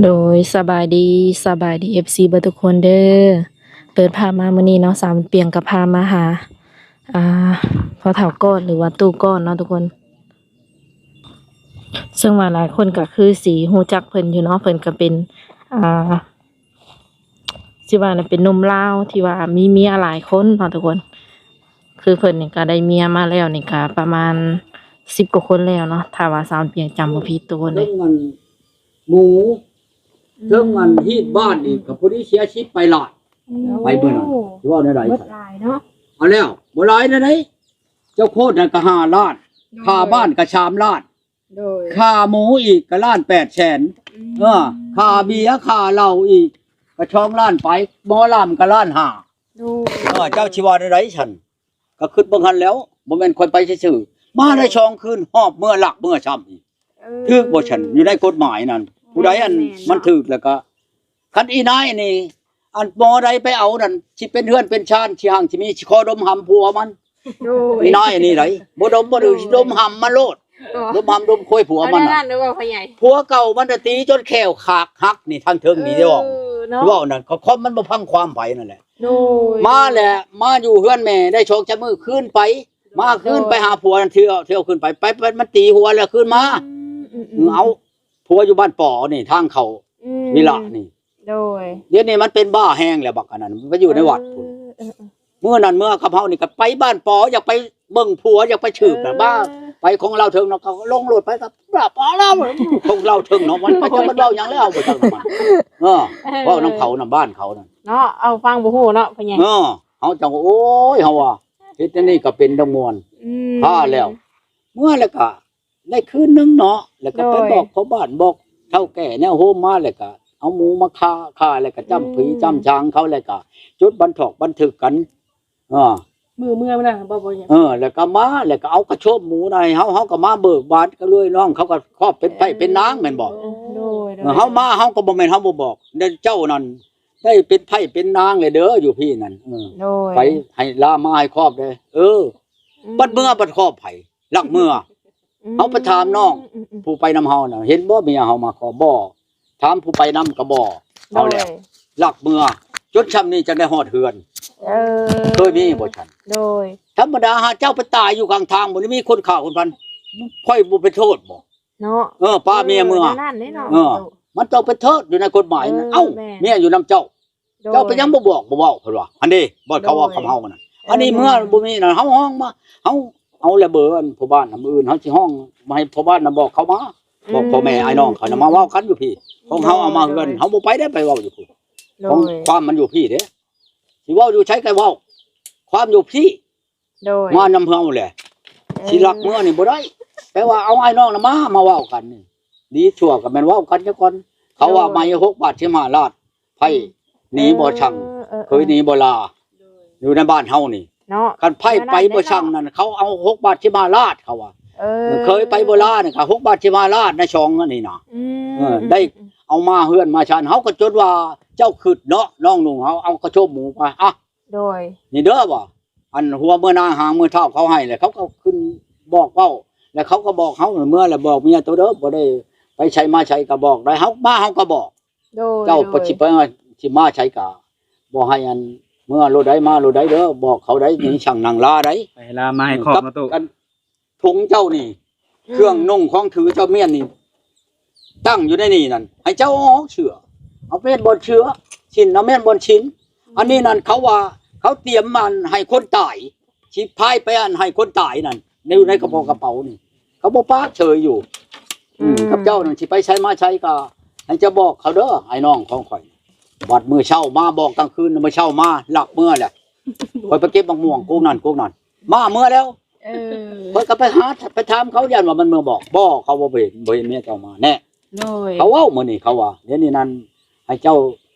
ໂດຍ ສະບາຍດີ ສະບາຍດີ ເອັຟຊີ ເບິດທຸກຄົນເດີ. ເປີດພາບມາມື້ນີ້ເນາະ ສາວປຽງກໍພາມາຫາ ອ່າ ພໍ່ເຖົ້າກ້ອນ ຫຼືວ່າຕູ້ກ້ອນເນາະທຸກຄົນ ເຊິ່ງວ່າຫຼາຍຄົນກໍຄືຊິຮູ້ຈັກເພິ່ນຢູ່ເນາະ ເພິ່ນກໍເປັນ ອ່າ ຊິວ່ານະ ເປັນໜຸ່ມລາວທີ່ວ່າມີເມຍຫຼາຍຄົນເນາະທຸກຄົນ ຄືເພິ່ນນີ້ກໍໄດ້ເມຍມາແລ້ວນີ້ກໍປະມານສິບກວ່າຄົນແລ້ວເນາະ ຖ້າວ່າສາວປຽງຈຳບໍ່ຜິດທຸກຄົນເດີ. ເຖິງອັນໝູ ອືມ ເຖິງອັນຮີດບ້ານອີກກໍພໍດີເສຍສິບປາຍລ້ານ ໂອ້ ໄປເບິ່ງນັ້ນ ຊິເວົ້າແນວໃດ ເບິດຫຼາຍເນາະ ເອົາແລ້ວ ບໍ່ຫຼາຍແນວໃດ ເຈົ້າໂຄດນັ້ນກໍຫ້າລ້ານ ໂດຍ ຄ່າບ້ານກໍສາມລ້ານ ໂດຍ ຄ່າໝູອີກກໍລ້ານແປດແສນ ອືມ ເອີ ຄ່າເບຍຄ່າເຫຼົ້າອີກກໍສອງລ້ານປາຍ ໝໍລຳກໍລ້ານຫ້າ ໂດຍ ເອີ ເຈົ້າຊິວ່າແນວໃດຊັ້ນ ກໍຄິດເບິ່ງຫັ້ນແຫຼ້ວ ບໍ່ແມ່ນຂ້ອຍໄປຊື່ໆ ມາໄດ້ສອງຄືນ ຫອບເມືອລັກເມືອຊ້ຳອີກ ເອີ ຖືກບໍ່ຊັ້ນ ຢູ່ໃນກົດໝາຍນັ້ນ ຜູ້ໃດອັນ ແມ່ນໆ ມັນຖືກແລ້ວກໍ ຄັນອີນາຍນີ້ ອັນໝໍໃດໄປເອົານັ້ນ ຊິເປັນເຮືອນເປັນຊານ ຊິຮັ່ງຊິມີ ຊິຂໍດົມຫຳຜົວມັນ ໂດຍ ອີນາຍນີ້ໃດ ບໍ່ດົມບໍ່ດື່ມ ໂດຍ ຊິດົມຫຳມັນໂລດ ອໍ ດົມຫຳດົມຄວາຍຜົວມັນ ອັນນັ້ນ ນັ້ນ ຫຼືວ່າພໍ່ໃຫຍ່ ຜົວເກົ່າມັນນະຕີຈົນແຂ້ວຂາກຫັກນີ້ ທາງເທິງນີ້ ເອີ ເນາະ ເວົ້ານັ້ນ ຄວາມມັນບໍ່ຟັງຄວາມໃຜນັ້ນແຫຼະ ໂດຍ ມາແຫຼະ ມາຢູ່ເຮືອນແມ່ໄດ້ສອງສາມມື້ ຄືນໄປ ມາຄືນ ໂດຍ ໄປຫາຜົວນັ້ນ ເທື່ອ ເທື່ອຄືນໄປ ໄປ ໄປ ມັນຕີຫົວແລ້ວຄືນມາ ອືມ ອືມ ອືມ ເອົາ ຜົວຢູ່ບ້ານປໍນີ້ ທາງເຂົ້າ ອືມ ວິລະນີ້ ໂດຍ ດຽວນີ້ມັນເປັນບ້າແຮງແລ້ວ ບັກອັນນັ້ນ ໄປຢູ່ໃນວັດພຸ້ນ ເອີ ເອີ ເອີ ມື້ນັ້ນເມືອກັບເຮົານີ້ກໍໄປບ້ານປໍ ຢາກໄປເບິ່ງຜົວ ຢາກໄປສືບນະ ເອີ ບ້າ ໄປຂອງລາວເທິງເນາະ ກໍລົງລົດໄປກັບ ລາປາລາ ຂອງລາວເທິງເນາະ ມັນໄປຈັກມັນເວົ້າຫຍັງແລ້ວ ບໍ່ຈັກນຳມັນ ເອີ ເອີ ເວົ້ານຳເຂົານຳບ້ານເຂົານັ້ນເນາະ ເອົາຟັງບໍ່ຮູ້ເນາະ ພໍ່ໃຫຍ່ ເນາະ ເຮົາຈັ່ງ ໂອ້ຍ ເຮົາວ່າ ເຮັດແນວນີ້ກໍເປັນຕາມ່ວນ ອືມ ພາແລ້ວ ເມື່ອແລ້ວກໍໄດ້ຄືນໜຶ່ງເນາະ ແລ້ວກໍໄປ ໂດຍ ບອກພໍ່ບ້ານ ບອກເຖົ້າແກ່ແນວໂຮມມາ ແລ້ວກໍເອົາໝູມາຂ້າ ຂ້າແລ້ວກໍຈ້ຳຜີ ອືມ ຈ້ຳສາງເຂົາ ແລ້ວກໍຈົດບັນທອກບັນທຶກກັນ ເອີ ມື້ເມື່ອນະ ບໍ່ ບໍ່ຫຍັງ ເອີ ແລ້ວກໍມາ ແລ້ວກໍເອົາກະໂຊບໝູນະໃຫ້ເຮົາ ເຮົາກໍມາເບີກບານກັບເອື້ອຍນ້ອງ ເຂົາກໍຄອບເປັນໃພ້ເປັນນາງແມ່ນບໍ່? ໂດຍ ໂດຍ ເອີ ເຮົາມາ ເຮົາກໍບໍ່ແມ່ນເຮົາບໍ່ບອກ ແຕ່ເຈົ້ານັ້ນໄດ້ເປັນໃພ້ເປັນນາງແລ້ວເດີ ຢູ່ພີ້ນັ້ນ ເອີ ໂດຍ ໄປໃຫ້ລາມາໃຫ້ຄອບເດີ ເອີ ອືມ ບັດເມືອບັດຄອບໃຜ ລັກເມືອ ອືມ ເຮົາໄປຖາມນ້ອງ ອືມໆ ຜູ້ໄປນຳເຮົານະ ເຫັນບໍ່ເມຍເຮົາມາຂໍ ບໍ່ ຖາມຜູ້ໄປນຳກໍບໍ່ ເອົາແລ້ວ ໂດຍ ລັກເມືອ ຈົນຊ່ຳນີ້ຈັ່ງໄດ້ຮອດເຮືອນ ເອີ ເຄີຍມີບໍ່ຊັ້ນ? ໂດຍ ທຳມະດາຫາເຈົ້າໄປຕາຍຢູ່ຂ້າງທາງ ບໍ່ໄດ້ມີຄົນຂ້າຄົນພັນ ຂ້ອຍບໍ່ໄປໂທດບໍ່? ເນາະ ເອີ ປາເມຍເມືອ ເອີ ນັ້ນເດ້ເນາະ ເອີ ມັນຕ້ອງໄປໂທດຢູ່ໃນກົດໝາຍນັ້ນ ເອີ ເອົ້າ ແມ່ນ ເມຍຢູ່ນຳເຈົ້າ ໂດຍ ເຈົ້າເປັນຫຍັງບໍ່ບອກ ບໍ່ເວົ້າ ເພິ່ນວ່າ ຫັ້ນເດ້ ບ່ອນເຂົາເວົ້າ ໂດຍ ກັບເຮົານັ້ນ ເອີ ອັນນີ້ເມື່ອ ແມ່ນ ບໍ່ມີນັ້ນ ເຮົາຮ້ອງມາ ເຮົາເອົາແລະເບີອັນພໍ່ບ້ານນຳ ມື້ອື່ນເຮົາຊິຮ້ອງມາໃຫ້ພໍ່ບ້ານນຳ ບອກເຂົາມາ ອືມ ບອກພໍ່ແມ່ອ້າຍນ້ອງເຂົານຳ ມາເວົ້າກັນຢູ່ພີ້ ຂອງເຮົາເອົາມາເຮືອນ ໂດຍ ເຮົາບໍ່ໄປໄດ້ ໄປເວົ້າຢູ່ພຸ້ນ ໂດຍ ຂອງຄວາມມັນຢູ່ພີ້ເດ້ ຊິເວົ້າຢູ່ໃສກໍເວົ້າ ຄວາມຢູ່ພີ້ ໂດຍ ມານຳເຮົາແຫຼະ ເອີ ຊິລັກເມືອນີ້ບໍ່ໄດ້ ແປວ່າເອົາອ້າຍນ້ອງນຳມາ ມາເວົ້າກັນນີ້ ດີຊົ່ວກໍແມ່ນເວົ້າກັນຊະກ່ອນ ເຂົາວ່າ ໂດຍ ໃໝ່ຫົກບາດສິບຫ້າລ້ານ ໃຜ ອືມ ໜີບໍ່ຊັ່ງ ເອີ ເອີ ເຄີຍໜີບໍ່ລາ ໂດຍ ຢູ່ໃນບ້ານເຮົານີ້ ເນາະ ຄັນໃຜໄປບໍ່ຊ່າງນັ້ນ ເຂົາເອົາຫົກບາດສິບຫ້າລ້ານ ເຂົາວ່າ ເອີ ເຄີຍໄປບໍ່ລານີ້ກໍຫົກບາດສິບຫ້າລ້ານ ໃນຊ່ອງອັນນີ້ນະ ອືມ ເອີ ໄດ້ ອືມ ເອົາມາເຮືອນມາຊານ ເຮົາກໍຈົນວ່າເຈົ້າຄຶດເນາະ ນ້ອງນຸ່ງເຮົາ ເອົາກະໂຊບໝູໄປ ອ່ະ ໂດຍ ນີ້ເດີວ່າ ອັນຫົວເມືອນາງຫາງເມືອທ້າວເຂົາໃຫ້ແຫຼະ ເຂົາກໍຂຶ້ນບອກເວົ້າ ແລ້ວເຂົາກໍບອກເຮົາ ເມືອແລ້ວບອກເມຍໂຕເດີ ບໍ່ໄດ້ໄປໃສມາໃສກໍບອກໄດ້ ເຮົາມາເຮົາກໍບອກ ໂດຍ ເຈົ້າ ໂດຍ ຊິໄປ ຊິມາໃສກໍບໍ່ໃຫ້ອັນ ເມືອໂລດໃດ ມາໂລດໃດເດີ ບອກເຂົາໄດ້ ນີ້ຊ່າງນັ່ງລາໄດ ໄປລາມາໃຫ້ຄອບ ເອີ ເນາະຕູ້ ກັບອັນ ຖົງເຈົ້ານີ້ ອືມ ເຄື່ອງນຸ່ງຂອງຖືເຈົ້າ ມ້ຽນນີ້ ຕັ້ງຢູ່ໃນນີ້ນັ້ນ ໃຫ້ເຈົ້າເອົາອອກເສື້ອ ເອົາແມ່ນບ່ອນເສື້ອ ຊິນເອົາແມ່ນບ່ອນຊິນ ອັນນີ້ນັ້ນ ເຂົາວ່າເຂົາຕຽມອັນໃຫ້ຄົນຕາຍ ຊິພາຍໄປອັນໃຫ້ຄົນຕາຍນັ້ນ ໃນ ຢູ່ໃນກະເປົາ ກະເປົານີ້ ເຂົາບໍ່ປາກເສີຍຢູ່ ອືມ ອືມ ກັບເຈົ້ານັ້ນ ຊິໄປໃສມາໃສກໍໃຫ້ເຈົ້າບອກເຂົາເດີ ອ້າຍນ້ອງຂອງຂ້ອຍ ບັດມື້ເຊົ້າມາບອກກາງຄືນ ມື້ເຊົ້າມາລັກເມືອແຫຼະ ຂ້ອຍໄປເກັບໝາກມ່ວງກົກນັ້ນກົກນັ້ນ ມາເມືອແລ້ວ ເອີ ຂ້ອຍກໍໄປຫາ ໄປຖາມເຂົາ ຢ້ານວ່າມັນເມືອບອກ ບໍ່ ເຂົາບໍ່ເຫັນ ບໍ່ເຫັນເມຍເຈົ້າມາແນ່ ໂດຍ ເຂົາເວົ້າມື້ນີ້ ເຂົາວ່າ ດຽວນີ້ນັ້ນ ໃຫ້ເຈົ້າ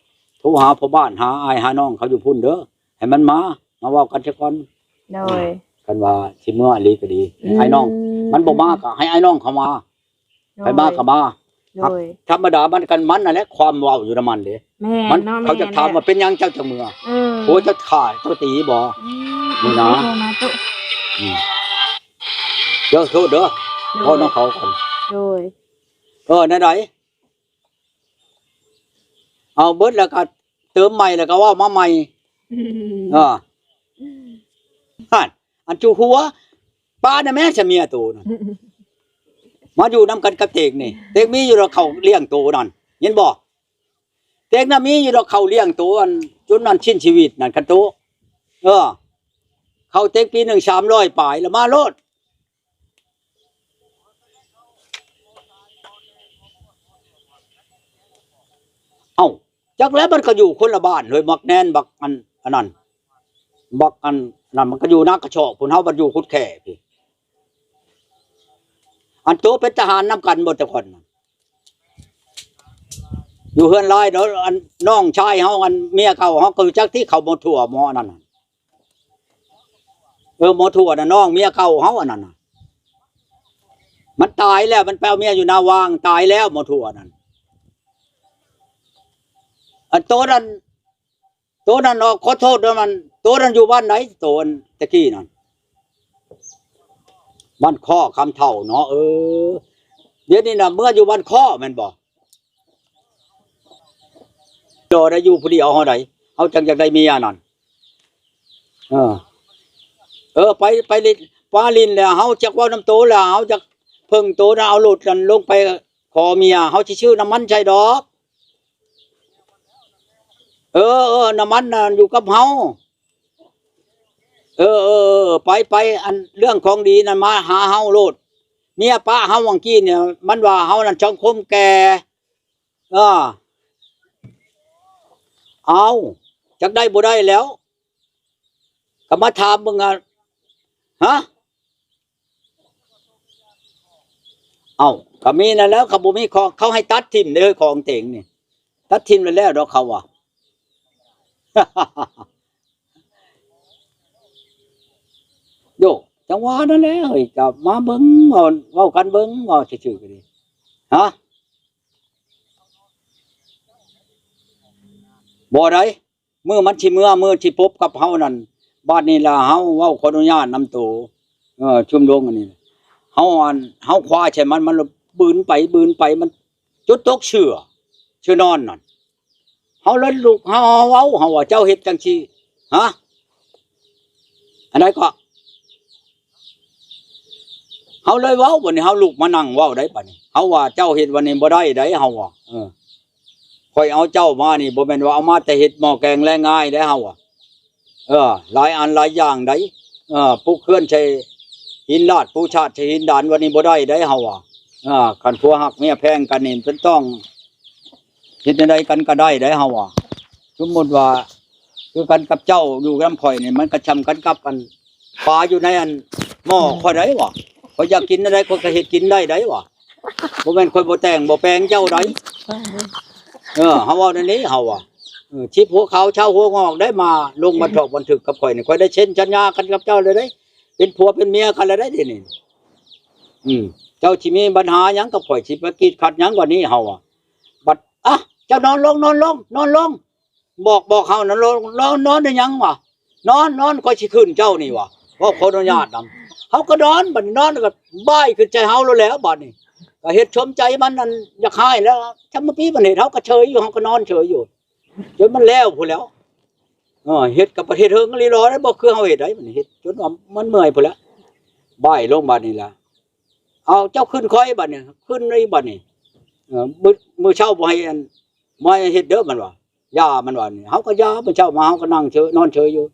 ໂທຫາພໍ່ບ້ານ ຫາອ້າຍຫານ້ອງເຂົາຢູ່ພຸ້ນເດີ ໃຫ້ມັນມາ ມາເວົ້າກັນຊະກ່ອນ ໂດຍ ຄັນວ່າຊິເມືອອີ່ຫຼີກໍດີ ອືມ ອ້າຍນ້ອງ ມັນບໍ່ມາກໍໃຫ້ອ້າຍນ້ອງເຂົາມາ ໂດຍ ໃຜມາກໍມາ ໂດຍ ທຳມະດາມັນກັນ ມັນນັ້ນແຫຼະຄວາມເວົ້າຢູ່ນຳມັນເດ້ ແມ່ນ ມັນເນາະ ເຂົາຈະຖາມວ່າ ແມ່ນແຫຼະ ເປັນຫຍັງເຈົ້າຈັ່ງເມືອ ເອີ ຜົວຈະຂ້າເຈົ້າຕີບໍ່ ອືມ ນີ້ນະ ໂທມາຕຸ ອືມ ເດີ ໂທດເດີ ໂດຍ ເວົ້ານຳເຂົາກ່ອນ ໂດຍ ເອີ ແນວໃດ? ເອົາເບິດແລ້ວກໍເຕີມໃໝ່ ແລ້ວກໍເວົ້າມາໃໝ່. ເອີ ຫັ້ນ ອັນຈຸຫົວ ປ້ານະແມ່ຊະເມຍໂຕນັ້ນ ມາຢູ່ນຳກັນກັບເຕັງນີ້. ເຕັງມີຢູ່ດອກເຂົ້າລ້ຽງໂຕນັ້ນ ເຫັນບໍ່? ເຕັງນະມີຢູ່ດອກເຂົ້າລ້ຽງໂຕ ອັນ ຈົນອັນສິ້ນຊີວິດນັ້ນ ຄັນໂຕ ເອີ ເຂົ້າເຕັງປີໜຶ່ງສາມຮ້ອຍປາຍ ລະມາໂລດ. ເອົ້າ ຈັກແລ້ວ ມັນກໍຢູ່ຄົນລະບ້ານເລີຍ ບັກແນນ ບັກອັນ ອັນນັ້ນ ບັກອັນນັ້ນ ມັນກໍຢູ່ນາກະຊອກພຸ້ນ ເຮົາບັດຢູ່ກຸດແຂ້ພີ້. ອັນໂຕເປັນທະຫານນຳກັນບໍ່ແຕ່ກ່ອນນະ ຢູ່ເຮືອນລາຍເນາະ. ອັນນ້ອງຊາຍເຮົາ ອັນເມຍເກົ່າເຮົາກໍຮູ້ຈັກທີ່ເຂົາໝໍທົ່ວໝໍອັນນັ້ນນະ. ເອີ ໝໍທົ່ວນະ ນ້ອງເມຍເກົ່າເຮົາອັນນັ້ນນະ ມັນຕາຍແລ້ວ ມັນໄປເອົາເມຍຢູ່ນາຫວ່າງ ຕາຍແລ້ວໝໍທົ່ວນັ້ນ. ອັນໂຕນັ້ນ ໂຕນັ້ນເນາະ ຂໍໂທດເດີ ມັນ ໂຕນັ້ນຢູ່ບ້ານໃດ? ໂຕອັນຕະກີ້ນັ້ນ ບ້ານຄໍ້ຄຳເຖົ້າເນາະ. ເອີ ດຽວນີ້ນະ ເມືອຢູ່ບ້ານຄໍ້ແມ່ນບໍ່? ບໍ່ໄດ້ຢູ່ຜູ້ດຽວເຮົາໃດ ເຮົາຈັ່ງຢາກໄດ້ເມຍນັ້ນ. ເອີ ເອີ ໄປ ໄປຫຼິ້ນ ປາຫຼິ້ນແລ້ວ ເຮົາຈັກເວົ້ານຳໂຕແລ້ວ ເຮົາຈັກເພິ່ງໂຕນະ ເອົາລົດນັ້ນລົງໄປຂໍເມຍ ເຮົາຊິຊື້ນ້ຳມັນໃສ່ດອກ. ເອີ ເອີ ນ້ຳມັນນະຢູ່ກັບເຮົາ. ເອີ ເອີ ເອີ ໄປ ໄປ ອັນເລື່ອງຂອງດີນັ້ນມາຫາເຮົາໂລດ. ເມຍປະເຮົາຫວ່າງກີ້ນີ້ ມັນວ່າເຮົານັ້ນສັງຄົມແກ່. ເອີ ເອົາ ຈັກໄດ້ບໍ່ໄດ້ແລ້ວ ກໍມາຖາມເບິ່ງ ອະ ຮະ? ເອົ້າ ກໍມີນັ້ນແຫຼະ ເຂົາບໍ່ມີຂອງ ເຂົາໃຫ້ຕັດຖິ້ມເດີ ຂອງເຕັງນີ້ ຕັດຖິ້ມແລ້ວໆ ດອກ ເຂົາວ່າ. ໂດ ຈັ່ງວ່ານັ້ນແຫຼະເຮີ້ຍ ກໍມາເບິ່ງ ເວົ້າ ເວົ້າກັນເບິ່ງ ເວົ້າຊື່ໆ ກໍດີ. ຮະ? ບໍ່ໄດ້. ມື້ມັນຊິເມືອ ມື້ຊິພົບກັບເຮົານັ້ນ ບາດນີ້ລະເຮົາເວົ້າຂໍອະນຸຍາດນຳໂຕ ເອີ ຊຸມລົງອັນນີ້ ເຮົາ ອັນ ເຮົາຄວ້າໃສ່ມັນ ມັນລະບືນໄປບືນໄປ ມັນຈົນຕົກເສື່ອ ເສື່ອນອນນັ້ນ ເຮົາເລີຍລຸກ ເຮົາ ເຮົາເວົ້າ ເຮົາວ່າ ເຈົ້າເຮັດຈັ່ງຊີ້ ຮະ? ອັນໃດກໍ ເຮົາເລີຍເວົ້າ ບັດນີ້ເຮົາລຸກມານັ່ງເວົ້າໄດ໋ ບັດນີ້ເຮົາວ່າ ເຈົ້າເຮັດວັນນີ້ບໍ່ໄດ້ໄດ໋ ເຮົາວ່າ ເອີ ຂ້ອຍເອົາເຈົ້າມານີ້ ບໍ່ແມ່ນວ່າເອົາມາແຕ່ເຮັດໝໍ້ແກງແລງງ່າຍໄດ໋ ເຮົາວ່າ ເອີ ຫຼາຍອັນຫຼາຍຢ່າງໄດ໋ ເອີ ປຸກເຮືອນໃສ່ຫີນລາດ ປູຊາດໃສ່ຫີນດານ ວັນນີ້ບໍ່ໄດ້ໄດ໋ ເຮົາວ່າ ເອີ ຄັນຜົວຮັກເມຍແພງກັນນີ້ ເພິ່ນຕ້ອງ ເຮັດແນວໃດກັນກໍໄດ້ໄດ໋ ເຮົາວ່າ ສົມມຸດວ່າ ຄືກັນກັບເຈົ້າຢູ່ນຳຂ້ອຍນີ້ ມັນກໍຊ່ຳກັນກັບອັນປາຢູ່ໃນອັນໝໍ້ຂ້ອຍໄດ໋ຫວາ ຂ້ອຍຢາກກິນແນວໃດ ຂ້ອຍກໍເຮັດກິນໄດ້ໄດ໋ຫວາ ບໍ່ແມ່ນຂ້ອຍບໍ່ແຕ່ງບໍ່ແປງເຈົ້າໃດ໋ ເອີ ເຮົາເວົ້າແນວນີ້ ເຮົາວ່າ ເອີ ສິບຫົວຂາວຊາວຫົວງອກໄດ້ມາລົງບັນທອກບັນທຶກກັບຂ້ອຍນີ້ ຂ້ອຍໄດ້ເຊັນສັນຍາກັນກັບເຈົ້າແລ້ວເດ້ ເປັນຜົວເປັນເມຍກັນແລ້ວເດ້ ດຽວນີ້ ອືມ ເຈົ້າຊິມີບັນຫາຫຍັງກັບຂ້ອຍ ຊິໄປກີດຂັດຫຍັງກວ່ານີ້ ເຮົາວ່າ ບັດ ອະ ເຈົ້ານອນລົງ ນອນລົງ ນອນລົງ ບອກ ບອກເຮົານອນລົງ ນອນ ນອນໄດ້ຫຍັງຫວາ ນອນ ນອນ ຂ້ອຍຊິຂຶ້ນເຈົ້ານີ້ຫວາ ເວົ້າຂໍອະນຸຍາດນຳ ເຮົາກໍນອນ ບັດນີ້ນອນແລ້ວກໍບາຍຂຶ້ນໃສ່ເຮົາໂລດແຫຼ້ວ ບັດນີ້ກໍເຮັດສົມໃຈມັນ ອັນຢາກຮ້າຍແລ້ວ ຈຳມາປີມັນເຮັດ ເຮົາກໍເຊີຍຢູ່ ເຮົາກໍນອນເຊີຍຢູ່ ຈົນມັນແລ້ວພຸ້ນແຫຼ້ວ ເອີ ເຮັດກໍປະເທດເຮິງອີ່ຫຼີຫຼໍ ບໍ່ຄືເຮົາເຮັດໄດ໋ ມັນເຮັດຈົນວ່າມັນເມື່ອຍພຸ້ນແຫຼ້ວ ບາຍລົງບັດນີ້ລະ ເອົາ ເຈົ້າຂຶ້ນຂ້ອຍບັດນີ້ ຂຶ້ນເລີຍບັດນີ້ ເອີ ມື້ ມື້ເຊົ້າບໍ່ໃຫ້ອັນ ບໍ່ໃຫ້ເຮັດເດີ ມັນວ່າ ຢ່າ ມັນວ່ານີ້ ເຮົາກໍຢ່າ ມື້ເຊົ້າມາເຮົາກໍນັ່ງເຊີຍ ນອນເຊີຍຢູ່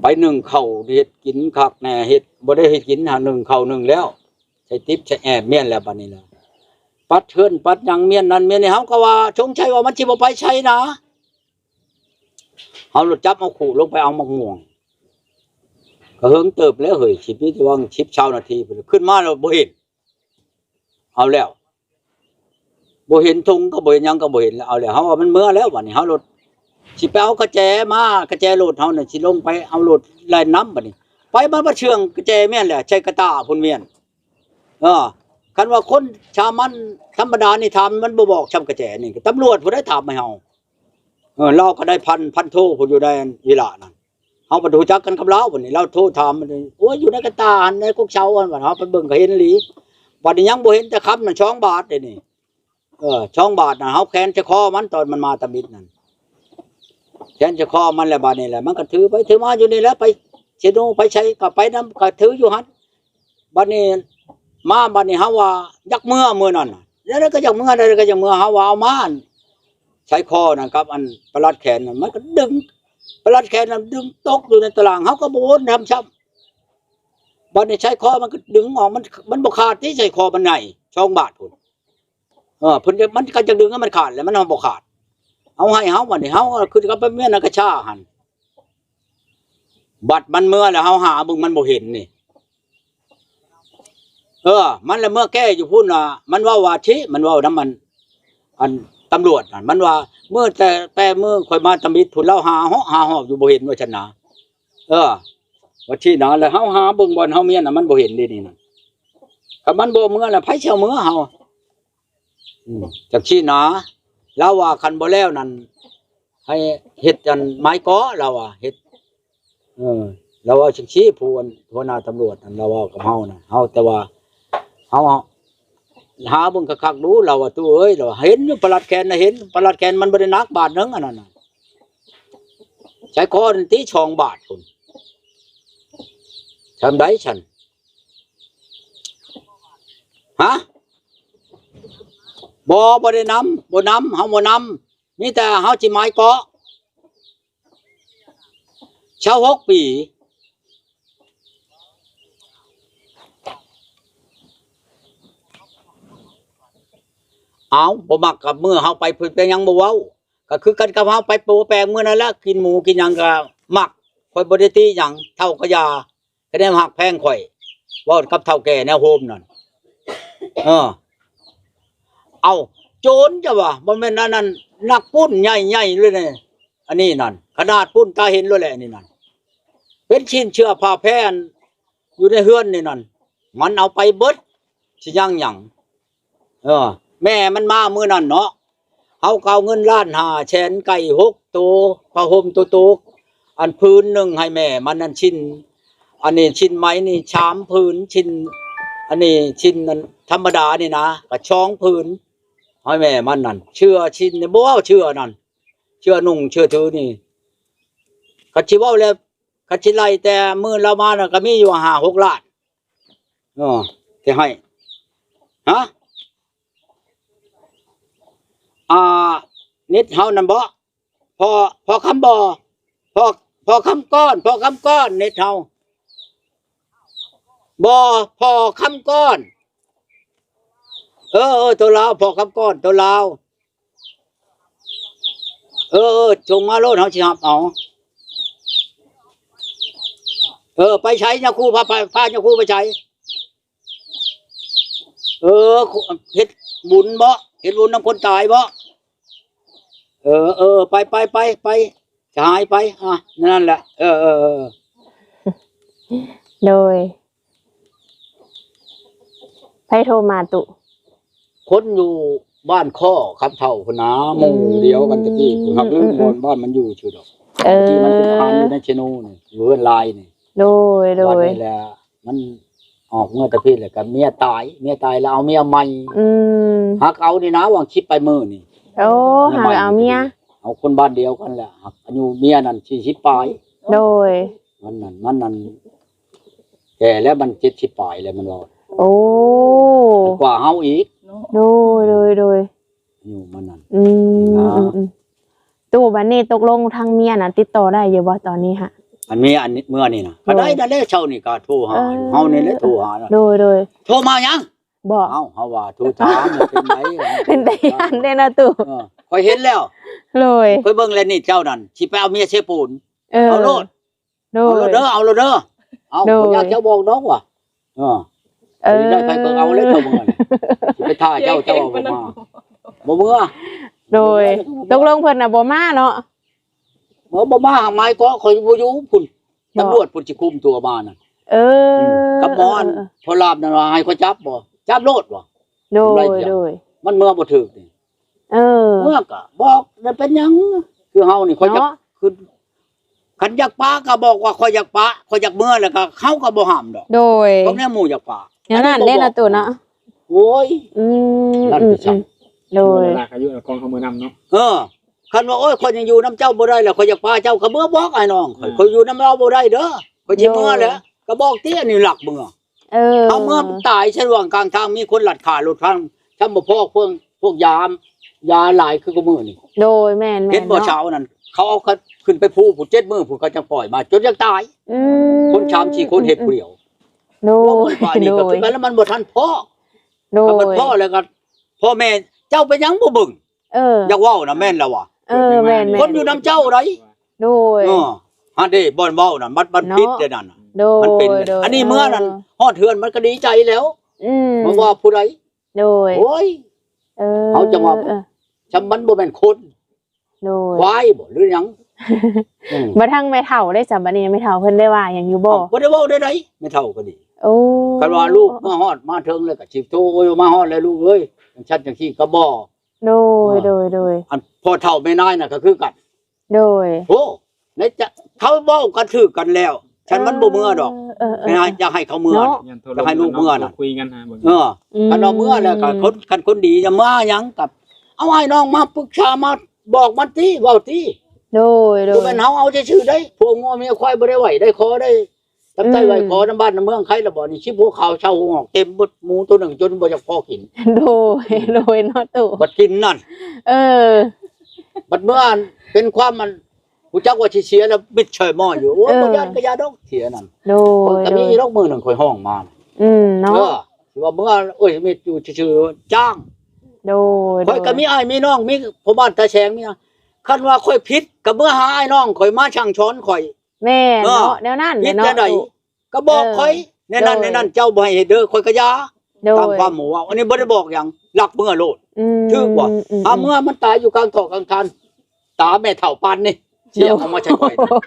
ໄປໜຶ້ງເຂົ້າ ເຮັດກິນຄັກແນ່ ເຮັດ ບໍ່ໄດ້ເຮັດກິນຫາ ໜຶ້ງເຂົ້າ ໜຶ້ງແລ້ວ ໃສ່ຕິບໃສ່ແອບ ມ້ຽນແລ້ວ ບັດນີ້ລະ ປັດເຮືອນປັດຫຍັງ ມ້ຽນນັ້ນມ້ຽນນີ້ ເຮົາກໍວ່າ ສົງໄສວ່າມັນຊິບໍ່ໄປໃສນາ ເຮົາລົດຈັບເອົາຄູ່ລົງໄປເອົາໝາກມ່ວງ ກໍເຫິງເຕີບແລ້ວເຮີ້ຍ ຊິມີແຕ່ຫວ່າງສິບຊາວນາທີພຸ້ນ ຂຶ້ນມາແລ້ວບໍ່ເຫັນ ເອົາແລ້ວ ບໍ່ເຫັນທຸງກໍບໍ່ເຫັນຫຍັງກໍບໍ່ເຫັນແລ້ວ ເອົາແລ້ວ ເຮົາວ່າມັນເມືອແລ້ວ ບັດນີ້ເຮົາລົດຊິໄປເອົາກະແຈມາ ກະແຈລົດເຮົານີ້ ຊິລົງໄປເອົາລົດແລ່ນນຳ ບັດນີ້ ໄປມາບັດເຊື່ອງກະແຈ ແມ່ນແຫຼະ ໃສ່ກະຕ່າພຸ້ນ ແມ່ນ ເອີ ຄັນວ່າຄົນສາມັນທຳມະດານີ້ຖາມ ມັນບໍ່ບອກຊ່ຳກະແຈນີ້ ຕຳຫຼວດຜູ້ໃດຖາມໃຫ້ເຮົາ ເອີ ລາວກໍໄດ້ພັນ ພັນໂທພຸ້ນ ຢູ່ໃນອີຫຼ້ານັ້ນ ເຮົາບໍ່ຮູ້ຈັກກັນກັບລາວ ບັດນີ້ລາວໂທຖາມ ໂອ້ຍ ຢູ່ໃນກະຕ່າຫັ້ນ ໃນກົກເຊົາຫັ້ນ ບັດເຮົາໄປເບິ່ງກໍເຫັນອີ່ຫຼີ ບັດນີ້ຍັງບໍ່ເຫັນແຕ່ຄຳນັ້ນ ສອງບາດເດນີ້ ເອີ ສອງບາດນະ ເຮົາແຂນໃສ່ຄໍມັນ ຕອນມັນມາຕຳອິດນັ້ນ ແຂນໃສ່ຄໍມັນ ແລ້ວບາດນີ້ແຫຼະ ມັນກໍຖືໄປຖືມາຢູ່ນີ້ແຫຼະ ໄປເຊໂນໄປໃສກໍໄປນຳ ກໍຖືຢູ່ຫັ້ນ. ບາດນີ້ມາ ບາດນີ້ເຮົາວ່າຢາກເມືອມື້ນັ້ນນະ ແນວໃດກໍຢາກເມືອ ແນວໃດກໍຢາກເມືອ ເຮົາວ່າເອົາມາ ອັນ ໃສ່ຄໍນັ້ນກັບອັນປະລັດແຂນນັ້ນ ມັນກໍດຶງ ປະລັດແຂນນັ້ນດຶງຕົກຢູ່ໃນຕາລ່າງ ເຮົາກໍບໍ່ວົນທຳຊ້ຳ. ບາດນີ້ໃສ່ຄໍມັນກໍດຶງອອກ ມັນ ມັນບໍ່ຂາດຕິ ໃສ່ຄໍມັນໃຫຍ່ ສອງບາດພຸ້ນ. ເອີ ເພິ່ນກໍ ມັນກໍຈະດຶງໃຫ້ມັນຂາດແຫຼະ ມັນບໍ່ຂາດ ເອົາໃຫ້ເຮົາ ບາດນີ້ເຮົາກໍຂຶ້ນກັບໄປເມືອນາກາຊາຫັ້ນ. ບັດມັນເມືອແລ້ວ ເຮົາຫາເບິ່ງມັນບໍ່ເຫັນນີ້ ເອີ ມັນລະເມືອແກ້ຢູ່ພຸ້ນນະ ມັນເວົ້າວ່າ ທີ່ມັນເວົ້ານຳ ອັນ ອັນຕຳຫຼວດນັ້ນ ມັນວ່າ ມື້ແຕ່ ແຕ່ມື້ຂ້ອຍມາຕຳອິດພຸ້ນ ລາວຫາເຫາະຫາຫອບຢູ່ ບໍ່ເຫັນວ່າຊັ້ນນະ. ເອີ ວ່າທີ່ນະ ແລ້ວເຮົາຫາເບິ່ງບ່ອນເຮົາມຽນນະ ມັນບໍ່ເຫັນເດນີ້ນະ. ຄັນມັນບໍ່ເມືອແລ້ວ ໃຜຊິເອົາເມືອເຮົາ? ອືມ ຈັ່ງຊີ້ນະ ລາວວ່າຄັນບໍ່ແລ້ວນັ້ນ ໃຫ້ເຮັດອັນໄມ້ເກາະ ລາວວ່າເຮັດ ເອີ ລາວເວົ້າຈັ່ງຊີ້ ຜູ້ອັນຫົວໜ້າຕຳຫຼວດນັ້ນ ລາວເວົ້າກັບເຮົານະ ເຮົາ ແຕ່ວ່າເຮົາຫາເບິ່ງຄັກໆດູ ລາວວ່າ ຕູ້ເອີຍ ລາວວ່າ ເຫັນຢູ່ປະລັດແຂນນະ ເຫັນປະລັດແຂນ ມັນບໍ່ໄດ້ໜັກບາດໜຶ່ງ ອັນນັ້ນນະ ໃສ່ຄໍນັ້ນຕິ ສອງບາດພຸ້ນ ຊ່ຳໃດຊັ້ນ? ຮະ? ບໍ່ ບໍ່ໄດ້ນຳ ບໍ່ນຳ ເຮົາບໍ່ນຳ ມີແຕ່ເຮົາຊິໝາຍເກາະ ຊາວຫົກປີ. ເອົ້າ ບໍ່ມັກກັບມື້ເຮົາໄປພຸ້ນ ເປັນຫຍັງບໍ່ເວົ້າ? ກໍຄືກັນກັບເຮົາໄປປົວແປງມື້ນັ້ນແຫຼະ ກິນໝູກິນຫຍັງກໍມັກ ຂ້ອຍບໍ່ໄດ້ຕິຫຍັງ ເຖົ້າກໍຢ່າ ຄະແນນຮັກແພງຂ້ອຍ ເວົ້າກັບເຖົ້າແກ່ແນວໂຮມນັ້ນ. ເອີ ເອົ້າ ໂຈນ ເຈົ້າວ່າ ບໍ່ແມ່ນອັນນັ້ນ ນັກປຸ້ນໃຫຍ່ໆເລີຍນີ້ ອັນນີ້ນັ້ນ ຂະໜາດປຸ້ນຕາເຫັນໂລດແຫຼະ ອັນນີ້ນັ້ນ ເປັນຊິ້ນເຊື້ອຜ້າແພນ ຢູ່ໃນເຮືອນນີ້ນັ້ນ ມັນເອົາໄປເບິດ ຊິຍັງຫຍັງ? ເອີ ແມ່ມັນມາມື້ນັ້ນເນາະ ເຮົາກໍເອົາເງິນລ້ານຫ້າແສນ ໄກ່ຫົກໂຕ ຜ້າຫົ່ມໂຕໂຕ ອັນຜືນໜຶ່ງໃຫ້ແມ່ມັນ ອັນຊິ້ນ ອັນນີ້ຊິ້ນໄໝນີ້ສາມຜືນ ຊິ້ນ ອັນນີ້ຊິ້ນອັນທຳມະດານີ້ນະ ກໍສອງຜືນ ໃຫ້ແມ່ມັນນັ້ນ ເສື້ອຊິ້ນນີ້ ບໍ່ເວົ້າເສື້ອນັ້ນ ເສື້ອນຸ່ງເສື້ອຖືນີ້ ຄັນຊິເວົ້າແລ້ວ ຄັນຊິໄລ່ແຕ່ມື້ລາວມານະ ກໍມີຢູ່ຫ້າຫົກລ້ານ ເອີ ທີ່ໃຫ້ ຮະ? ອ່າ ເນັດເຮົານັ້ນບໍ? ພໍ ພໍຄຳບໍ? ພໍ ພໍຄຳກ້ອນ ພໍຄຳກ້ອນ ເນັດເຮົາ ບໍ່ ພໍຄຳກ້ອນ ເອີ ເອີ ໂຕລາວ ພໍຄຳກ້ອນ ໂຕລາວ. ເອີ ເອີ ສົ່ງມາໂລດ ເຮົາຊິຮັບເອົາ. ເອີ ໄປໃສຍາຄູ ພາໄປ ພາຍາຄູໄປໃສ? ເອີ ເຮັດບຸນບໍ? ເຮັດບຸນນຳຄົນຕາຍບໍ? ເອີ ເອີ ໄປ ໄປ ໄປ ໄປ ສະຫາຍໄປ ອ່າ ນັ້ນແຫຼະ ເອີ ເອີ ເອີ ໂດຍ. ໃຜໂທມາຕຸ? ຄົນຢູ່ບ້ານຄໍ້ຄຳເຖົ້າພຸ້ນນາ ໝູ່ດຽວກັນຕະກີ້ ອືມ ພຸ້ນ ຮັກລືມ ອືມ ບ່ອນບ້ານມັນຢູ່ຊື່ດອກ ເອີ ຕະກີ້ມັນເປັນທະຫານຢູ່ໃນເຊໂນນີ້ ຢູ່ເຮືອນລາຍນີ້ ໂດຍ ໂດຍ ບາດນີ້ແຫຼະ ມັນອອກເມືອແຕ່ພີ້ແລ້ວກໍເມຍຕາຍ ເມຍຕາຍແລ້ວເອົາເມຍໃໝ່ ອືມ ຮັກເອົານີ້ນາ ຫວ່າງສິບປາຍມື້ນີ້ ໂອ້ ເມຍໃໝ່ ຮັກເອົາເມຍ ເອົາຄົນບ້ານດຽວກັນແຫຼະ ຮັກອາຍຸເມຍນັ້ນສີ່ສິບປາຍ ໂດຍ ມັນນັ້ນ ມັນນັ້ນ ແກ່ແລ້ວ ມັນເຈັດສິບປາຍແລ້ວ ມັນເວົ້າ ໂອ້ ກວ່າເຮົາອີກ ໂດຍ ໂດຍ ໂດຍ ອາຍຸມັນນັ້ນ ອືມ ອືມ ອືມ ຕູ້ ບັດນີ້ຕົກລົງທາງເມຍນະ ຕິດຕໍ່ໄດ້ຢູ່ບໍ່ຕອນນີ້ຫະ? ອັນເມຍ ອັນເມື່ອນີ້ນະ ໂດຍ ກໍໄດ້ນັ້ນແຫຼະ ເຊົ້ານີ້ກໍໂທຫາ ເອີ ເຮົານີ້ແຫຼະໂທຫາ ໂດຍ ໂດຍ ໂທມາຫຍັງ? ບໍ່ ເອົ້າ ເຮົາວ່າໂທຖາມວ່າເປັນໃດ ເປັນຕາຢ້ານເດ້ນະຕູ້ ເອີ ຂ້ອຍເຫັນແລ້ວ ໂດຍ ຂ້ອຍເບິ່ງແລ້ວນີ້ ເຈົ້ານັ້ນຊິໄປເອົາເມຍເຊໂປນ ເອີ ເອົາໂລດ ໂດຍ ເອົາໂລດເດີ ເອົາໂລດເດີ ເອົາ ໂດຍ ບໍ່ຢາກຈະບອກດອກວ່າ ເອີ ເອີ ໄດ້ໃຜກໍເອົາແລ້ວເຈົ້າເມືອນີ້ ຊິໄປຖ້າເຈົ້າ ເຈົ້າບໍ່ມາ ບໍ່ເມືອ ໂດຍ ຕົກລົງເພິ່ນນະບໍ່ມາເນາະ ບໍ່ ບໍ່ມາ ຫາກໝາຍເກາະ ຂ້ອຍບໍ່ຢູ່ພຸ້ນ ຕຳຫຼວດພຸ້ນຊິຄຸມຕົວມານັ້ນ ເອີ ອືມ ກັບໝໍອັນ ເອີ ພໍ່ລາບນັ້ນວ່າໃຫ້ຂ້ອຍຈັບບໍ່ ຈັບໂລດວ່າ ໂດຍ ໂດຍ ມັນເມືອບໍ່ຖືກນີ້ ເອີ ເມືອກໍບອກ ແລ້ວເປັນຫຍັງ ຄືເຮົານີ້ ຂ້ອຍຢາກ ເນາະ ຄື ຄັນຢາກປະກໍບອກວ່າຂ້ອຍຢາກປະ ຂ້ອຍຢາກເມືອ ແລ້ວກໍເຮົາກໍບໍ່ຫ້າມດອກ ໂດຍ ຂອງແນວໝູ່ຢາກປະ ແນວນັ້ນເດ້ນະຕູ້ເນາະ ໂອ້ຍ ອືມ ນັ້ນ ອືມ ຄືຊັ້ນ ອືມ ໂດຍ ເວລາອາຍຸອາກອງເຮົາເມືອນຳເນາະ ເອີ ຄັນວ່າ ໂອ້ຍ ຂ້ອຍຍັງຢູ່ນຳເຈົ້າບໍ່ໄດ້ແລ້ວ ຂ້ອຍຢາກພາເຈົ້າ ກໍເມືອບອກອ້າຍນ້ອງຂ້ອຍ ອືມ ຂ້ອຍຢູ່ນຳລາວບໍ່ໄດ້ເດີ ຂ້ອຍຊິເມືອແລ້ວ ໂດຍ ກໍບອກຕິ ອັນນີ້ລັກເມືອ ເອີ ເຮົາເມືອຕາຍໃສ່ລະຫວ່າງກາງທາງ ມີຄົນລັດຄ່າລົດພັງ ຊ້ຳບໍ່ພໍພວກ ພວກຢາ ຢາຫຼາຍຄືກະມື້ນີ້ ໂດຍ ແມ່ນໆ ເຫັນບໍ່ ເນາະ ເຊົ້ານັ້ນ ເຂົາເອົາຂຶ້ນໄປພູພຸ້ນ ເຈັດມື້ພຸ້ນ ເຂົາຈັ່ງປ່ອຍມາ ຈົນຢາກຕາຍ ອືມ ຄົນສາມສີ່ຄົນເຮັດຜູ້ດຽວ ໂດຍ ໂດຍ ນີ້ກໍຄືກັນ ແລ້ວມັນບໍ່ທັນພໍ ໂດຍ ກໍບໍ່ພໍແລ້ວກໍ ພໍ່ແມ່ເຈົ້າເປັນຫຍັງບໍ່ເບິ່ງ ເອີ ຢາກເວົ້ານະ ແມ່ນລະວ່າ ເອີ ແມ່ນໆ ຄົນຢູ່ນຳເຈົ້າໃດ ໂດຍ ເອີ ຫັ້ນເດ້ ບ່ອນເວົ້ານັ້ນ ມັນ ມັນຜິດເດ້ນັ້ນ ໂດຍ ມັນເປັນ ໂດຍ ອັນນີ້ເມືອນັ້ນ ເອີ ຮອດເຮືອນມັນກໍດີໃຈແລ້ວ ອືມ ມາວ່າຜູ້ໃດ ໂດຍ ໂອ້ຍ ເອີ ເຮົາຈັ່ງວ່າ ເອີ ຊ່ຳມັນບໍ່ແມ່ນຄົນ ໂດຍ ຄວາຍບໍ່ ຫຼືຫຍັງ ອືມ ບໍ່ທັງແມ່ເຖົ້າເດ້ ສຳບັດນີ້ແມ່ເຖົ້າເພິ່ນໄດ້ວ່າຫຍັງຢູ່ບໍ່? ເອົ້າ ບໍ່ໄດ້ເວົ້າໃດໆ ແມ່ເຖົ້າກໍດີ ໂອ້ ຄັນວ່າລູກມາຮອດມາເຖິງແລ້ວກໍຊິໂທ ໂອ້ຍ ມາຮອດແລ້ວລູກເອີຍ ຈັ່ງຊັ້ນຈັ່ງຊີ້ກໍບໍ່ ໂດຍ ເອີ ໂດຍ ໂດຍ ອັນພໍ່ເຖົ້າແມ່ນາຍນະກໍຄືກັນ ໂດຍ ໂອ້ ໃນຈະ ເຂົາເວົ້າກັນຖືກກັນແລ້ວ ຊັ້ນມັນບໍ່ເມືອດອກ ເອີ ເອີ ເອີ ຢາກໃຫ້ເຂົາເມືອ ເນາະ ຢາກໃຫ້ລູກເມືອນະ ຄຸຍກັນຫາເບິ່ງ ເອີ ອືມ ຄັນວ່າເມືອແລ້ວກໍ ອືມ ຄົນ ຄັນຄົນດີຈະມາຫຍັງກັບ ເອົາອ້າຍນ້ອງມາປຶກສາ ມາບອກມັນຕິ ເວົ້າຕິ ໂດຍ ໂດຍ ບໍ່ແມ່ນເຮົາເອົາຊື່ໆໃດ ພວກງົວເມຍຄວາຍບໍ່ໄດ້ໄຫວ້ໄດ້ຂໍໄດ້ ກັບໃຕ້ໄຫວ້ ອືມ ຂໍນຳບ້ານນຳເມືອງໃຄລະບໍ່ນີ້ ສິບຫົວຂາວຊາວຫົວງອກ ເຕັມເບິດ ໝູໂຕໜຶ່ງຈົນບໍ່ຢາກພໍກິນ ໂດຍ ໂດຍເນາະຕູ້ ບັດກິນນັ້ນ ເອີ ບັດເມື່ອເປັນຄວາມມັນ ຮູ້ຈັກວ່າຊິເສຍແລ້ວມິດເຊີຍໝໍຢູ່ ໂອ້ຍ ເອີ ບໍ່ຢ້ານກໍຢ່າດອກເສຍນັ້ນ ໂດຍ ຂ້ອຍກໍມີ ໂດຍ ດອກ ມື້ໜຶ່ງຂ້ອຍຮ້ອງມາ ອືມ ເນາະ ເອີ ຊິວ່າເມື່ອ ໂອ້ຍ ມິດຢູ່ຊື່ໆຈ້າງ ໂດຍ ຂ້ອຍກໍ ໂດຍ ມີອ້າຍມີນ້ອງ ມີພໍ່ບ້ານຕາແສງ ມີ ຄັນວ່າຂ້ອຍຜິດກໍເມືອຫາອ້າຍນ້ອງຂ້ອຍມາສັ່ງສອນຂ້ອຍ ແມ່ນເນາະ ເອີ ແນວນັ້ນແຫຼະເນາະ ຜິດຈັ່ງໃດ ຕູ້ ກໍບອກຂ້ອຍ ເອີ ແນວນັ້ນ ໂດຍ ແນວນັ້ນ ເຈົ້າບໍ່ໃຫ້ເຮັດເດີ ຂ້ອຍກໍຢ່າ ໂດຍ ຕາມຄວາມໝູ່ເວົ້າ ອັນນີ້ບໍ່ໄດ້ບອກຫຍັງ ລັກເມືອໂລດ ອືມ ຖືກບໍ່ ອືມ ອືມ ຖ້າເມືອມັນຕາຍຢູ່ກາງທໍ່ກາງທານ ຕາແມ່ເຖົ້າປານນີ້ ຊິເອົາມາໃສ່ຂ້ອຍ ໂດຍ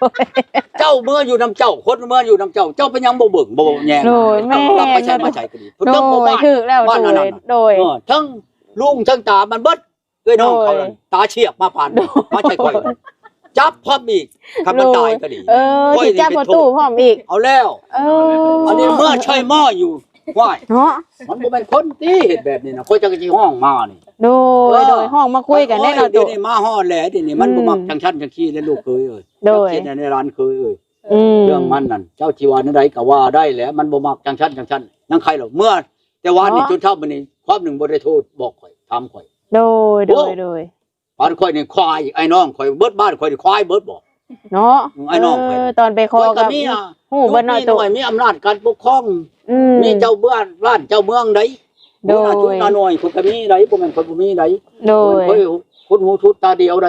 ເຈົ້າເມືອຢູ່ນຳເຈົ້າ ຄົນເມືອຢູ່ນຳເຈົ້າ ເຈົ້າເປັນຫຍັງບໍ່ເບິ່ງບໍ່ແຍງ ໂດຍ ແມ່ນ ລັກໄປໃສ່ມາໃສ່ກໍດີ ເພິ່ນ ໂດຍ ເຖິງບໍ່ບ້ານ ຖືກແລ້ວ ບ້ານອັນນັ້ນ ໂດຍ ເອີ ເຖິງລຸງເຖິງຕາມັນເບິດ ເອື້ອຍນ້ອງເຂົານັ້ນ ໂດຍ ຕາຊຽກມາປານ ໂດຍ ມາໃສ່ຂ້ອຍ ຈັບພ້ອມອີກ ຄັນມັນຕາຍກໍດີ ໂດຍ ເອີ ຊິຈັບພໍ່ຕູ້ພ້ອມອີກ ເອົາແລ້ວ ເອີ ອັນນີ້ເມືອເຊີຍໝໍຢູ່ ວ້າຍ ເນາະ ມັນບໍ່ແມ່ນຄົນຕິເຮັດແບບນີ້ນະ ຂ້ອຍຈັກຊິຮ້ອງມານີ້ ໂດຍ ເອີ ໂດຍ ຮ້ອງມາຄຸຍກັນແດ່ເນາະ ໂອ້ຍ ຕູ້ ດຽວນີ້ມາຮອດແລ້ວ ດຽວນີ້ມັນ ອືມ ບໍ່ມັກຈັ່ງຊັ້ນຈັ່ງຊີ້ເດ້ ລູກເຂີຍເອີຍ ໂດຍ ຈັກຊິແນວໃດ ຫຼານເຂີຍເອີຍ ອືມ ເລື່ອງມັນນັ້ນ ເຈົ້າຊິວ່າແນວໃດກໍວ່າໄດ້ແຫຼະ ມັນບໍ່ມັກຈັ່ງຊັ້ນຈັ່ງຊັ້ນ ຍັງໃຄລະ ເມື່ອ ແຕ່ວານນີ້ ເນາະ ຈົນເຊົ້າມື້ນີ້ ຄວາມໜຶ່ງບໍ່ໄດ້ໂທດບອກຂ້ອຍ ຖາມຂ້ອຍ ໂດຍ ໂດຍ ໂອ້ ໂດຍ ບ້ານຂ້ອຍນີ້ຄວາຍ ອ້າຍນ້ອງຂ້ອຍເບິດ ບ້ານຂ້ອຍນີ້ຄວາຍເບິດບໍ່ ເນາະ ອ້າຍນ້ອງຂ້ອຍ ເອີ ຕອນໄປຂໍ ຂ້ອຍກໍມີ ກໍຮູ້ເບິດເນາະ ຕູ້ ມີໜ່ວຍ ມີອຳນາດການປົກຄອງ ອືມ ມີເຈົ້າບ້ານ ບ້ານເຈົ້າເມືອງໃດ ໂດຍ ຫົວໜ້າຊຸດໜ້າໜ່ວຍ ຂ້ອຍກໍມີໃດ ບໍ່ແມ່ນຂ້ອຍບໍ່ມີໃດ ໂດຍ ຂ້ອຍຄົນຫູຊຸດຕາດຽວໃດ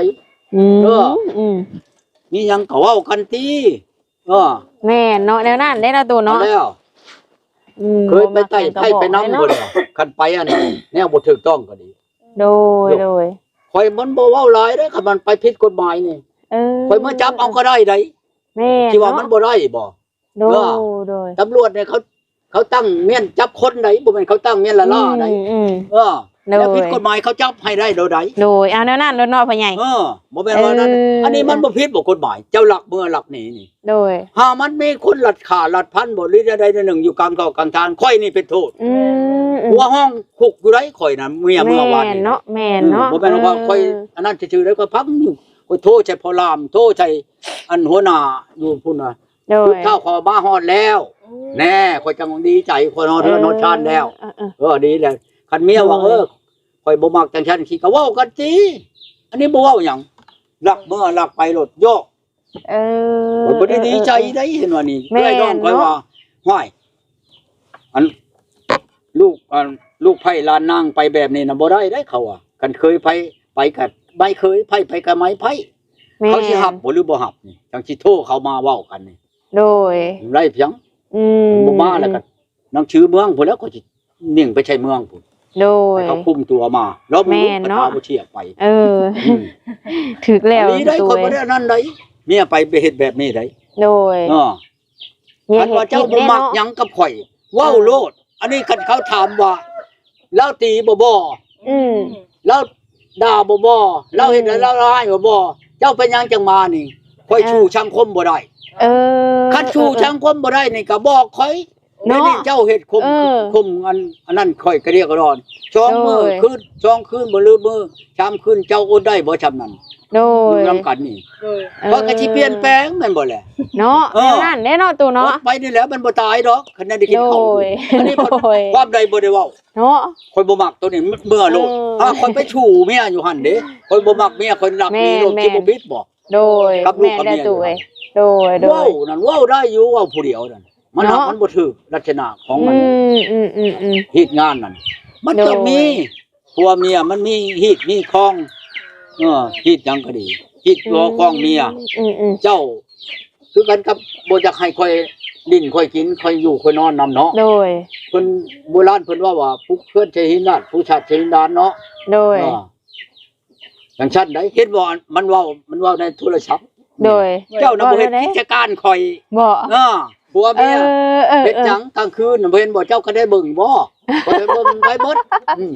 ອືມ ເອີ ອືມ ມີຫຍັງກໍເວົ້າກັນຕິ ເອີ ແມ່ນເນາະ ແນວນັ້ນເດ້ເນາະ ຕູ້ເນາະ ແລ້ວ ອືມ ເຄີຍໄປໄຕ່ໄພ້ໄປນຳ ບໍ່ມັກຫຍັງກໍບອກ ພຸ້ນ ຄັນໄປອັນແນວບໍ່ຖືກຕ້ອງກໍດີ ໂດຍ ໂດຍ ໂດຍ ຂ້ອຍມັນບໍ່ເວົ້າຫຼາຍເດ້ ຄັນມັນໄປຜິດກົດໝາຍນີ້ ເອີ ຂ້ອຍມາຈັບເອົາກໍໄດ້ໃດ ແມ່ນ ທີ່ວ່າ ເນາະ ມັນບໍ່ໄດ້ບໍ່ ໂດຍ ເອີ ໂດຍ ຕຳຫຼວດນີ້ເຂົາ ເຂົາຕັ້ງມ້ຽນຈັບຄົນໃດ ບໍ່ແມ່ນເຂົາຕັ້ງມ້ຽນລະລ້າໃດ ອືມ ອືມ ເອີ ໂດຍ ແລ້ວຜິດກົດໝາຍເຂົາຈັບໃຫ້ໄດ້ໂດໃດ ໂດຍ ເອົາແນວນັ້ນໂລດເນາະພໍ່ໃຫຍ່ ເອີ ບໍ່ແມ່ນວ່ານັ້ນ ເອີ ອັນນີ້ມັນບໍ່ຜິດບໍ່ກົດໝາຍ ເຈົ້າລັກເມືອລັກໜີນີ້ ໂດຍ ຫາມັນມີຄົນລັດຂ້າລັດພັນບໍ່ ຫຼື ແນວໃດແນວໜຶ່ງຢູ່ກາງເຂົາກາງທາງ ຂ້ອຍນີ້ເປັນໂທດ ອືມ ອືມ ຫົວຫ້ອງຄຸກຢູ່ໃດ ຂ້ອຍນັ້ນເມຍເມືອວານນີ້ ແມ່ນເນາະ ແມ່ນເນາະ ອືມ ບໍ່ແມ່ນວ່າ ເອີ ຂ້ອຍອັນນັ້ນຊື່ໆເດ້ ຂ້ອຍພັງຢູ່ ຂ້ອຍໂທໃສ່ພໍ່ລາມ ໂທໃສ່ອັນຫົວໜ້າຢູ່ພຸ້ນນະ ໂດຍ ສຸດທ້າຍຂ້ອຍມາຮອດແລ້ວ ໂອ້ ແນ່ ຂ້ອຍຈັ່ງດີໃຈ ຂ້ອຍຮອດເຮືອນ ເອີ ຮອດຊານແລ້ວ ເອີ ເອີ ເອີ ເອີ ດີແລ້ວ ຄັນເມຍວ່າ ໂດຍ ເອີ ຂ້ອຍບໍ່ມັກຈັ່ງຊັ້ນຊີ້ ກໍເວົ້າກັນຕິ ອັນນີ້ບໍ່ເວົ້າຫຍັງ ລັກເມືອລັກໄປໂລດ ໂຍກ ເອີ ຂ້ອຍບໍ່ໄດ້ດີໃຈໃດ ເອີ ເອີ ເຫັນວ່ານີ້ ແມ່ນ ເອື້ອຍນ້ອງຂ້ອຍວ່າ ເນາະ ຫ້ວຍ ອັນ ລູກ ອັນ ລູກໃພ້ຫຼານນາງໄປແບບນີ້ນະ ບໍ່ໄດ້ເດ້ ເຂົາວ່າ ຄັນເຄີຍໃຜໄປກໍໄມ້ເຄີຍ ໃຜໄປກໍໄມ້ໃພ້ ແມ່ນ ເຂົາຊິຮັບບໍ່ ຫຼື ບໍ່ຮັບນີ້ ຈັ່ງຊິໂທເຂົ້າມາເວົ້າກັນນີ້ ໂດຍ ໄດ້ພຽງ ອືມ ບໍ່ມາແລ້ວກໍ ອືມ ໜັງສືເມືອງພຸ້ນແຫຼະ ຂ້ອຍຊິຍິງໄປໃສ່ເມືອງພຸ້ນ ໂດຍ ໃຫ້ເຂົາຄຸມຕົວມາ ລອງເບິ່ງ ແມ່ນເນາະ ຄາຖາບໍ່ເຊື່ອໄປ ເອີ ອືມ ຖືກແລ້ວ ອັນນີ້ໄດ້ ໂດຍ ຂ້ອຍບໍ່ໄດ້ອັນນັ້ນໃດ ເມຍໄປ ໄປເຮັດແບບນີ້ໃດ ໂດຍ ເນາະ ເມຍ ຄັນວ່າເຈົ້າບໍ່ມັກຫຍັງກັບຂ້ອຍ ເວົ້າໂລດ ອັນນີ້ຄັນເຂົາຖາມວ່າ ລາວຕີບໍ່ບໍ່ ອືມ ລາວດ່າບໍ່ບໍ່ ລາວເຮັດໃຫ້ ອືມ ລາວຮ້າຍບໍ່ບໍ່ ເຈົ້າເປັນຫຍັງຈັ່ງມານີ້ ຂ້ອຍ ເອີ ສູ້ສັງຄົມບໍ່ໄດ້ ເອີ ຄັນສູ້ ເອີ ເອີ ສັງຄົມບໍ່ໄດ້ນີ້ກໍບອກຂ້ອຍ ເນາະ ດຽວນີ້ເຈົ້າເຮັດຂົ່ມ ເອີ ຂົ່ມອັນ ອັນນັ້ນຂ້ອຍກະດຽກກະດອນ ສອງມື້ ໂດຍ ຄືນ ສອງຄືນບໍ່ລືມມື້ ສາມຄືນ ເຈົ້າອົດໄດ້ບໍ່ຊ່ຳນັ້ນ? ໂດຍ ຢູ່ນຳກັນນີ້ ໂດຍ ເອີ ຂ້ອຍກະຊິປ່ຽນແປງແມ່ນບໍ່ແຫຼະ? ເນາະ ເອີ ແນວນັ້ນເດ້ເນາະ ຕູ້ເນາະ ອົດໄປນີ້ແຫຼະ ມັນບໍ່ຕາຍດອກ ຄັນໄດ້ກິນເຂົ້າ ໂດຍ ອັນນີ້ ໂດຍ ຄວາມໃດບໍ່ໄດ້ເວົ້າ ເນາະ ຂ້ອຍບໍ່ມັກໂຕນີ້ ເມືອໂລດ ເອີ ຖ້າຂ້ອຍໄປຊູ້ເມຍຢູ່ຫັ້ນເດ້ ຂ້ອຍບໍ່ມັກເມຍ ຂ້ອຍລັກເມຍໂລດ ແມ່ນໆ ຊິບໍ່ຜິດບໍ່? ໂດຍ ກັບລູກກັບເມຍຢູ່ຫັ້ນ ໂດຍ ໂດຍ ເວົ້ານັ້ນເວົ້າໄດ້ຢູ່ ເວົ້າຜູ້ດຽວນັ້ນ ມັນ ເນາະ ມັນບໍ່ຖືກລັກສະນະຂອງມັນ ອືມ ຮີດງານນັ້ນ ມັນຕ້ອງມີ ໂດຍ ຜົວເມຍ ມັນມີຮີດມີຄອງ ເອີ ຮີດຫຍັງກະດີ ຮີດ ອືມ ຄອງເມຍ ອືມໆ ເຈົ້າ ຄືກັນກັບບໍ່ຢາກໃຫ້ຂ້ອຍຫຼິ້ນຂ້ອຍກິນ ຂ້ອຍຢູ່ຂ້ອຍນອນນຳເນາະ ໂດຍ ເພິ່ນ ໂບລານເພິ່ນເວົ້າວ່າ ຜູກເຮືອນໃສ່ຫີນລາດ ຜູກສັດໃສ່ຫີນລາດເນາະ ໂດຍ ເອີ ຈັ່ງຊັ້ນໃດ ເຫັນບໍ່ ມັນເວົ້າ ມັນເວົ້າໃນໂທລະສັບ ໂດຍ ເຈົ້ານະບໍ່ເຮັດກິດຈະການຂ້ອຍ ບໍ່ ເອີ ຜົວເມຍ ເອີ ເອີ ເຮັດຫຍັງກາງຄືນນະ ບໍ່ເຫັນບໍ່ ເຈົ້າກະໄດ້ເບິ່ງບໍ່ ຂ້ອຍໄດ້ເບິ່ງໄວ້ເບິດ ອືມ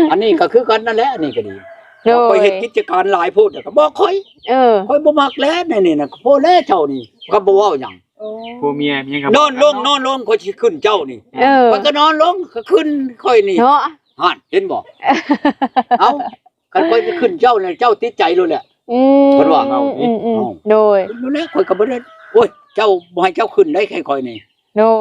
ອັນນີ້ກະຄືກັນນັ້ນແຫຼະ ອັນນີ້ກະດີ ໂດຍ ຂ້ອຍເຮັດກິດຈະການຫຼາຍໂພດ ກະບອກຂ້ອຍ ເອີ ຂ້ອຍບໍ່ມັກແຫຼະ ແນວນີ້ນະ ພໍແລ້ວເຈົ້ານີ້ ກະບໍ່ເວົ້າຫຍັງ ໂອ້ ຜົວເມຍຫຍັງກະ ນອນລົງ ນອນລົງ ຂ້ອຍຊິຂຶ້ນເຈົ້ານີ້ ເອີ ຂ້ອຍກະນອນລົງ ກະຂຶ້ນຂ້ອຍນີ້ ເນາະ ຫັ້ນ ເຫັນບໍ່ ເອົ້າ ຄັນຂ້ອຍຊິຂຶ້ນເຈົ້ານີ້ ເຈົ້າຕິດໃຈໂລດແຫຼະ ອືມ ເພິ່ນວ່າ ອືມໆ ໂດຍ ນັ້ນແຫຼະ ຂ້ອຍກະບໍ່ໄດ້ ໂອ້ຍ ເຈົ້າ ບໍ່ໃຫ້ເຈົ້າຂຶ້ນໄດ໋ ໃຫ້ຂ້ອຍນີ້ ໂດຍ